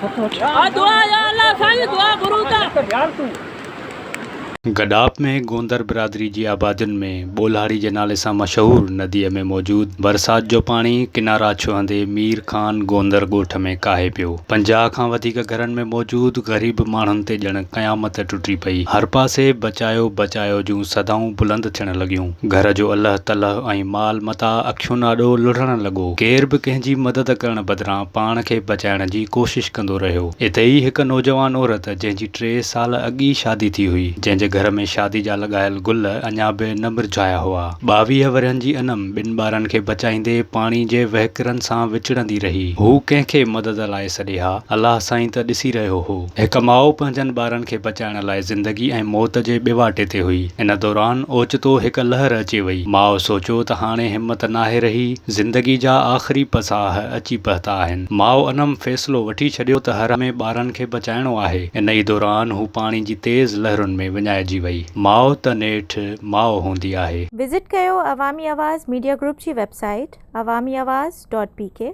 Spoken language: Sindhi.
دعا يا الله سائين دعا گهرون ٿا. گڏاپ ۾ گوندر برادري جي آبادين ۾ ٻولهاڙي جي نالي سان مشهور نديء ۾ موجود برسات جو پاڻي ڪنارا ڇهندي مير خان گوندر ڳوٺ ۾ ڪاهي پيو. 50 کان وڌيڪ گهرن ۾ موجود غريب ماڻهن تي ڄڻ قيامت ٽٽي پئي. هر پاسي بچايو بچايو جون صدائون بلند ٿيڻ لڳيون. گهر جو الهه تلهه ۽ مال متاع اکين آڏو لڙهڻ لڳو. ڪير به ڪنهن جي مدد ڪرڻ بدران پاڻ کي بچائڻ جي ڪوشش ڪندو رهيو. اتي ئي هڪ نوجوان عورت جنهن جي ٽي سال اڳ ئي شادي ٿي هئي، جنهن جي گهر ۾ شادي جا لڳايل گل اڃا به نه مرجهايا هئا. 22 ورهين جي انم ٻن ٻارن کي بچائيندي پاڻي جي وهڪرن سان وچڙندي رهي. هو ڪنهن کي مدد لاء سڏي ها؟ الله سائين ته ڏسي رهيو هو. هڪ ماء پنهنجن ٻارن کي بچائڻ لاء زندگي ۽ موت جي ٻيواٽي تي هئي. ان دوران اوچتو هڪ لهر اچي وئي. ماء سوچيو ته هاڻي همت ناهي رهي، زندگي جا آخري پساهه اچي پهتا آهن. ماء انم فيصلو وٺي ڇڏيو ته هر ۾ ٻارن کي بچائڻو آهي. ان ئي دوران هو پاڻي جي تيز لهرن ۾ وڃائجي وئي. ماء ته نيٺ ماء هوندي آهي. وزٽ ڪيو عوامي آواز ميڊيا گروپ جي website Awami Awaz dot P K.